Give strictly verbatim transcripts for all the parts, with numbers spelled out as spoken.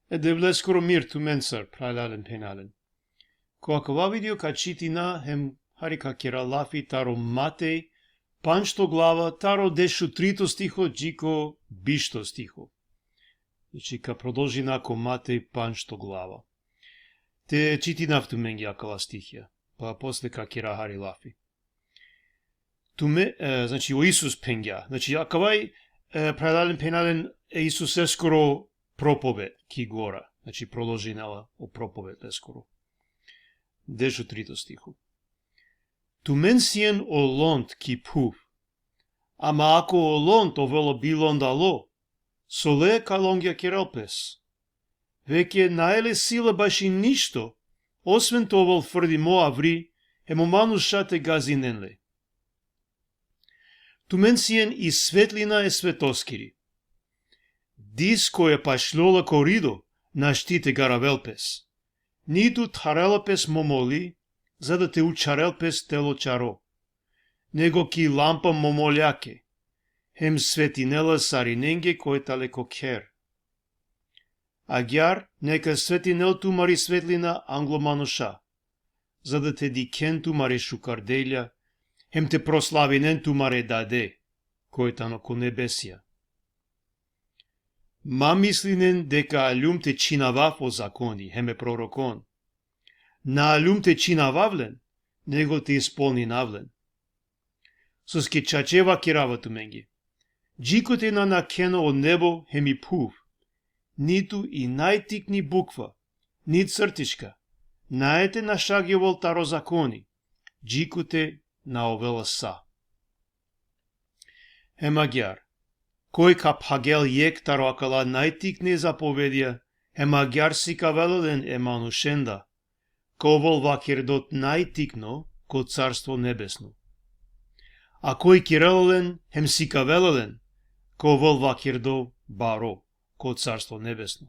E Devleskoro mir tumencar, phralalen phenalen. Ko akava video ka čitina hem hari ka kera lafi taro Matej, pandžto glava, taro dešutrito stiho dži ko bišto stiho. Znači, ka prodolžina ko Matej, pandžto glava. Te čitinav tumenge akala stihija, pa posle ka kera hari lafi. Tume, e, znači, o Isus phengja. Znači, akavaj, e, phralalen phenalen, e Isuseskoro propoved ki gora. Znači, prodolžinela o propoved leskoro. Dešutrito stiho. Tumen sien o lond ki phuv. Ama ako o lond ovela bilondalo, sole ka longja kerel pes? Veke nae le sila baši ništo, osven te ovel frdimo avri, hem o manuša te gazinen le. Tumen sien i svetlina e svetoskiri. Dis koj e pašljola ko rido, našti te garavel pes. Nitu tharela pes momoli, za da te učharel pes telo čaro. Nego ki lampa momoljake, hem svetinela sarinenge koj tale ko kher. Agjaar, neka svetinel tumari svetlina anglo manuša, za da te dikhen tumare šukar delja, hem te proslavinen tumare Dade, koj tano ko nebesija. Ma mislinen deka aljum te čhinavav o zakoni, hem e prorokon. Na aljum te čhinavav len, nego te ispolninav len. Soske čače vakerava tumenge. Džikote na nakhena o nebo hem i phuv, nitu i najtikni bukva, ni crtička, nae te našagjovel taro zakoni, džikote na ovela sa. Hem agjaar, koj ka phagel jekh taro akala najtikne zapovedija, hem agjaar sikavela len e manušenda, ka ovel vakerdo najtikno ko Carstvo Nebesno. A koj kerela len hem sikavela len, ka ovel vakerdo baro ko Carstvo Nebesno.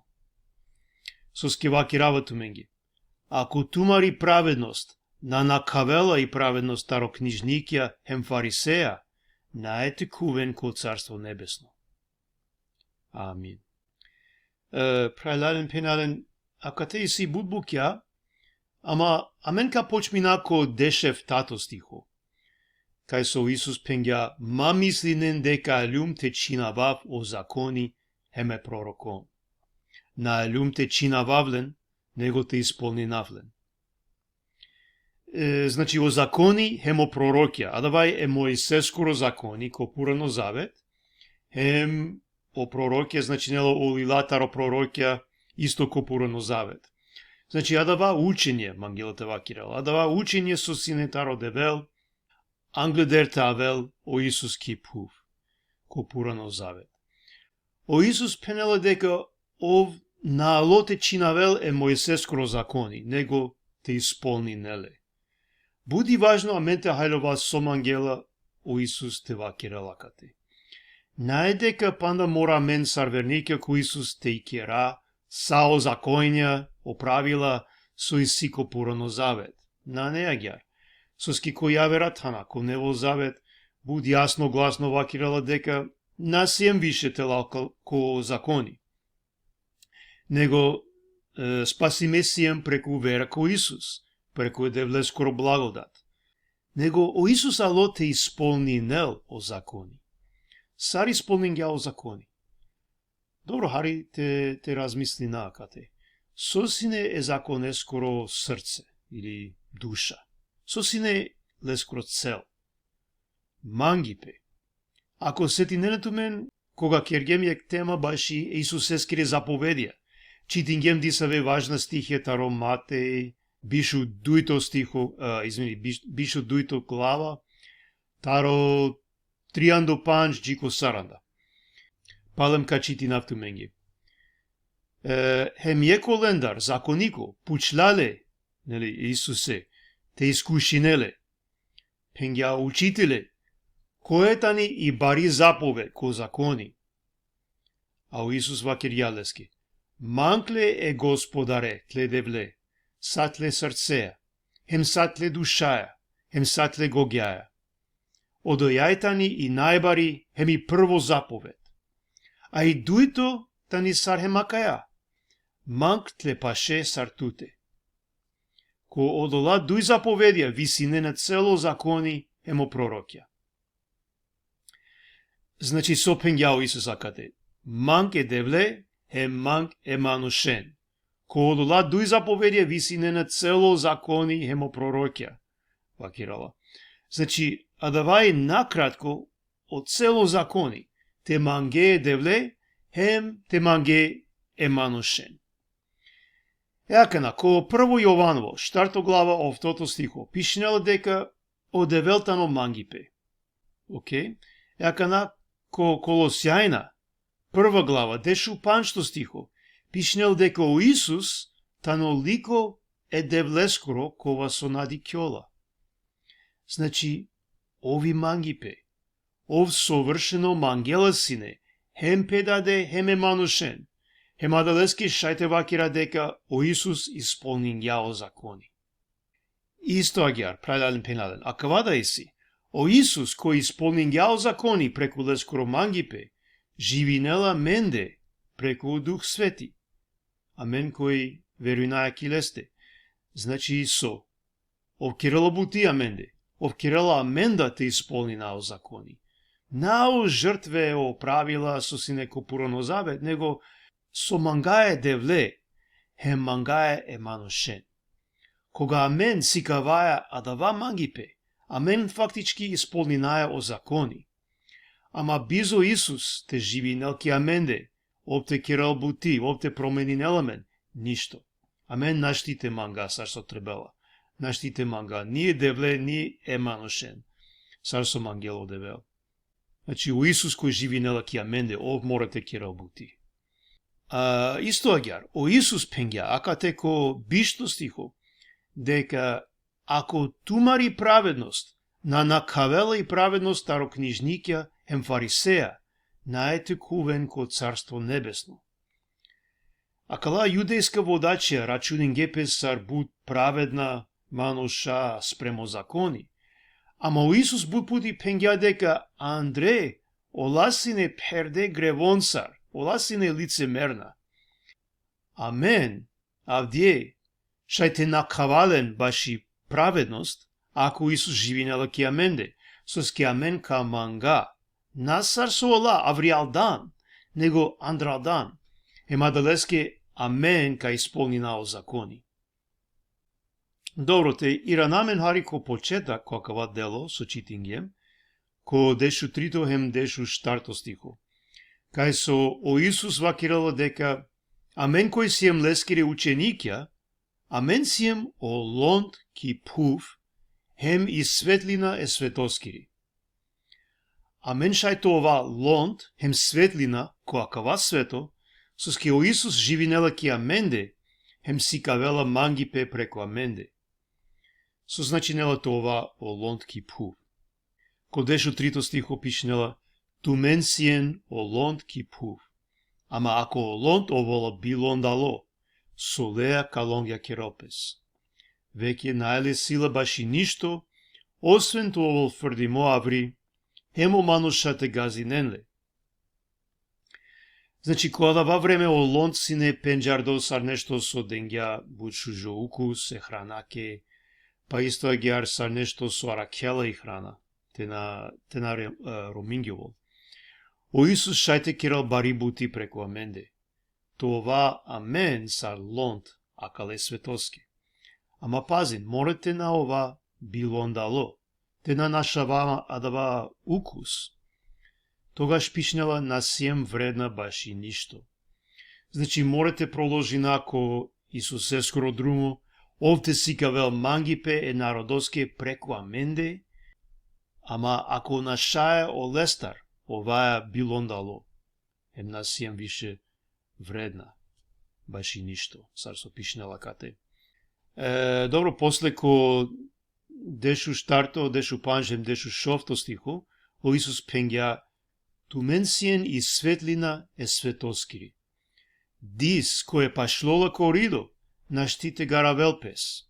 Soske vakerava tumenge. Ako tumari pravednost na nakhavela i pravednost taro knižnikja hem fariseja, nae te khuven ko Carstvo Nebesno. Amin. E, phralalen phenalen, akate isi but bukja, ama amen ka počmina ko dešeftato stiho. Kaj so Isus phengja: Ma mislinen deka aljum te čhinavav o zakoni hem e prorokon. Na aljum te čhinavav len, nego te ispolninav len. E, znači, o zakoni hem o prorokja, adava e Moiseskoro zakoni ko Purano zavet, hem o prorokja, znači, nela o lila taro prorokja isto ko Purano zavet. Znači, adava učenje, mangela te vakerel, adava učenje so sine taro Devel, angleder te avel o Isus ki phuv, ko Purano zavet. O Isus phenela deka ov na alo te čhinavel e Moiseskoro zakoni, nego te ispolninel le. But i važno amen te haljova so mangela o Isus te vakerel akate. Nae deka panda mora amen sar vernikja ko Isus te ikera sa o zakonja, o pravila, so isi ko Purano zavet. Nane agjaar. Soske ko javera thana, ko Nevo zavet, but jasno glasno vakerela deka na siem više telal ko, ko zakoni. Nego, e, spasime siem preku vera ko Isus, preku e Devleskoro blagodat. Nego o Isus alo te ispolninel o zakoni. Sar ispolningja o zakoni? Dobro, hari te, te razmislina akate. So sine e zakoneskoro srce ili duša? So sine leskoro cel? Mangipe. Ako setinena tumen, koga kergjem jekh tema baši e Isuseskere zapovedija, čitingjem disave važna stihija taro Matej, bišu dujto stiho, a, izvini, biš-, bišu dujto glava, taro triando pandž dži ko saranda. Palem ka čitinav tumenge. E, hem jekh olendar, zakoniko, pučlja le, neli, Isuse, te iskušinel le. Phengja: Učitele, koja tani i bari zapoved ko zakoni? A o Isus vakergja leske: Mang le e Gospodare, tle Devle, sa tle srcea, hem sa tle dušaja, hem sa tle gogjaja. Odojaj tani i najbari hem i prvo zapoved. A i dujto tani sar hem akaja: Mang tle paše sar tute. Ko odola duj zapovedija visinena celo zakoni hem o prorokja. Znači, so phengja o Isus akate? Mang e Devle, hem mang e manušen. Ko odola duj zapovedija visinena celo zakoni hem o prorokja. Vakirela. Znači, adava i nakratko o celo zakoni. Te mange e Devle, hem te mange e manušen. E akana, ko prvo Jovanovo, štarto glava, oftoto stiho, pišinela deka o Devel tano mangipe. Okej? E akana, ko Kolosjajna, prva glava, dešupandžto stiho, pišinela deka o Isus tano liko e Devleskoro kova so na dikhjola. Znači, ov i mangipe. Ov sovršeno mangela sine, hem pe dade, hem e manušen. Hem adaleske šaj te vakera deka o Isus ispolningja o zakoni. Isto agjaar, phralalen, phenjalen, akava da isi. O Isus, koj ispolningja o zakoni preku leskoro mangipe, živinela amende preku Duh Sveti. Amen koj verujnaja ki leste. Znači, so? Ov kerela buti amende. Ov kerela amen da te ispolnina o zakoni. Na o žrtve, o pravila so sine ko Purano Zavet, nego so mangaja e Devle, hem mangaja e manušen. Koga amen sikavaja adava mangipe, amen faktički ispolninaja o zakoni. Ama bizo Isus te živinel ki amende, ov te kerel buti, ov te promeninel amen, ništo. Amen našti te manga sar so trebela. Našti te manga ni e Devle, ni e manušen, sar so mangela o Devel. Znači, o Isus koj živinela ki amende, ov mora te kerel buti. A, isto agjaar, o Isus phengja, akate ko bišto stiho, deka ako tumari pravednost na nakhavela i pravednost taro knižnikja hem fariseja, nae te khuven ko Carstvo Nebesno. Akala judejska vodačija računingje pe sar but pravedna manuša spremo zakoni. Ama o Isus but puti phengja deka andre ola sine pherde grevonsar, ola sine licemerna. Amen, avdive, šaj te nakhava len baši pravednost, ako Isus živinela ki amende, soske amen ka manga, na sar so ola avrijaldan, nego andraldan, hem adaleske amen ka ispolnina o zakoni. Dobro, te irana amen hari ko početak, ko akava delo so čitingjem, ko dešutrito hem dešuštarto stiho. Kaj so o Isus vakirela deka, amen koj siem leskere učenikja, amen siem o lond ki phuv, hem i svetlina e svetoskiri. Amen šaj te ova lond hem svetlina ko akava sveto, soske o Isus živinela ki amende, hem sikavela mangipe preku amende. So značinela te ova o lond ki phuv? Ko dešutrito stiho pišinela, tumen sien o lond ki phuv. Ama ako o lond ovola bilondalo, solea ka longjakerel pes? Veke nae le sila baši ništo, osven te ovel frdimo avri, hem o manuša te gazinen le. Znači, ko adava vreme o lond sine pendžardo sar nešto so dengja but šužo ukus e hranake, pa isto agjaar sar nešto so arakhela i hrana, te na, te na re-, e, romingjovel. O Isus šaj te kerel bari buti preku amende. Te ova amen sar lond akale svetoske. Ama pazin, mora te na ova bilondalo, te na našava adava ukus. Togaš pišinela na siem vredna baši ništo. Znači, mora te proložina ko Isuseskoro drumo, ov te sikavel mangipe e narodoske preku amende, ama ako našaja olestar, ovaja bilondalo. Hem na siem više vredna baši ništo, sar so pišinela kate. E, dobro, posle ko dešuštarto, dešupandž hem dešušovto stiho, o Isus phengja, tumen sien i svetlina e svetoskiri. Dis, koj e pašlola korido, našti te garavel pes.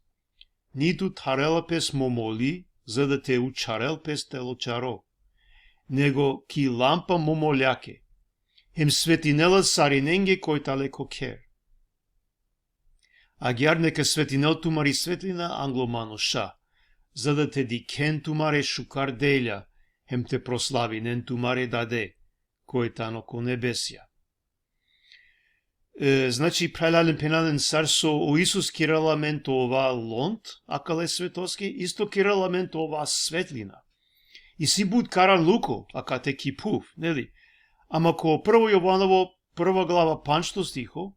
Nitu tharela pes momoli, za da te učharel pes telo čaro. Nego ki lampa momoljake. Hem svetinela sarinenge koj tale ko kher. Agjaar neka svetinel tumari svetlina anglo manuša, za da te dikhen tumare šukar delja, hem te proslavinen tumare Dade, koj tano ko nebesja. E, znači, phralalen phenalen, sar so o Isus kerela amen te ova lond akale svetoske, isto kerela amen te ova svetlina. Isi but karanluko akate ki phuv, neli? Ama ko prvo Jovanovo, prva glava, pandžto stiho,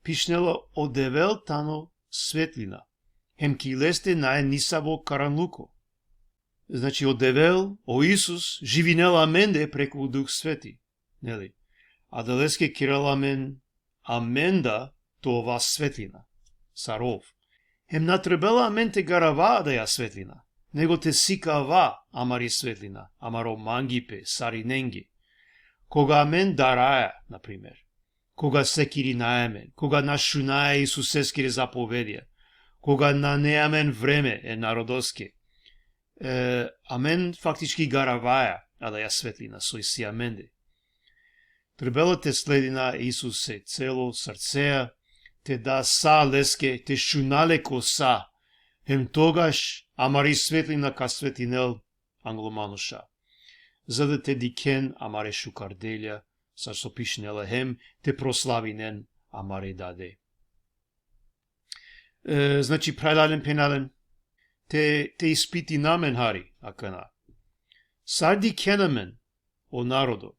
pišinela: O Devel tano svetlina, hem ki leste nae nisavo karanluko. Znači, o Devel, o Isus, živinela amende preku Duh Sveti, neli? Adaleske kerela amen, amen da te ova svetlina, sar ov. Hem na trebela amen te garava adaja svetlina, nego te sikava amari svetlina, amaro mangipe sarinenge. Koga amen daraja, na primer, koga sekirinaja amen, koga na šunaja Isuseskere zapovedija, koga nane amen vreme e narodoske, e, amen faktički garavaja adaja svetlina so isi amende. Trebela te sledina Isuse celo srcea, te da sa leske, te šuna le ko sa, hem togaš amari svetlina ka svetinel anglo manuša, za da te dikhen amare šukar delja, sar so pišinela, hem te proslavinen amare Dade. E, znači, phralalen phenalen, te, te ispitina amen hari akana. Sar dikhena amen, o narodo?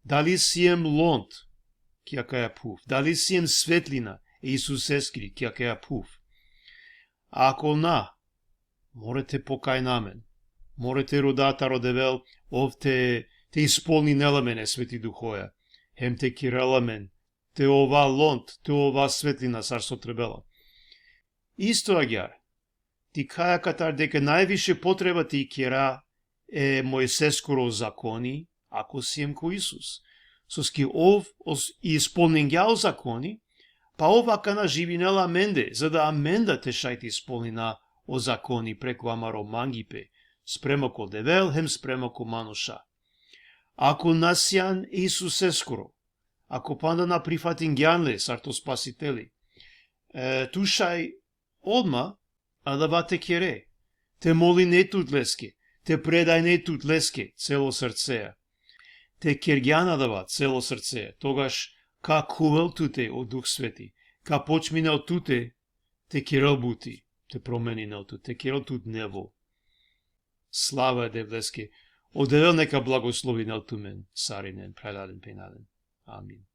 Dali siem lond ki akaja phuv? Dali siem svetlina e Isuseskiri ki akaja phuv? Ako na, more te pokajna amen. More te roda taro Devel, ov te, te ispolninel amen e Sveti Duhoja, hem te kerel amen te ova lond, te ova svetlina sar so trebela. Isto agjaar, dikhaja katar deka nane više potreba te ikera e Mojseskoro zakoni, ako siem ko Isus. Soske ov os-, ispolningja o zakoni, pa ov akana živinela amende, za da amen da te šaj te ispolnina o zakoni preku amaro mangipe sprema ko Devel hem sprema ko manuša. Ako na sian e Isuseskoro, ako panda na prifatingjan le sar to Spasiteli, e, tu šaj odma adava te kere, te moline tut leske, te predajne tut leske celo srcea. Te kergjan adava celo srcea, togaš ka khuvel tute o Duh Sveti, ka počminel tute te kerel buti, te promeninel tut, te kerel tut nevo. Slava e Devleske. O Devel neka blagoslovinel tumen sarinen, phralalen phenalen. Amin.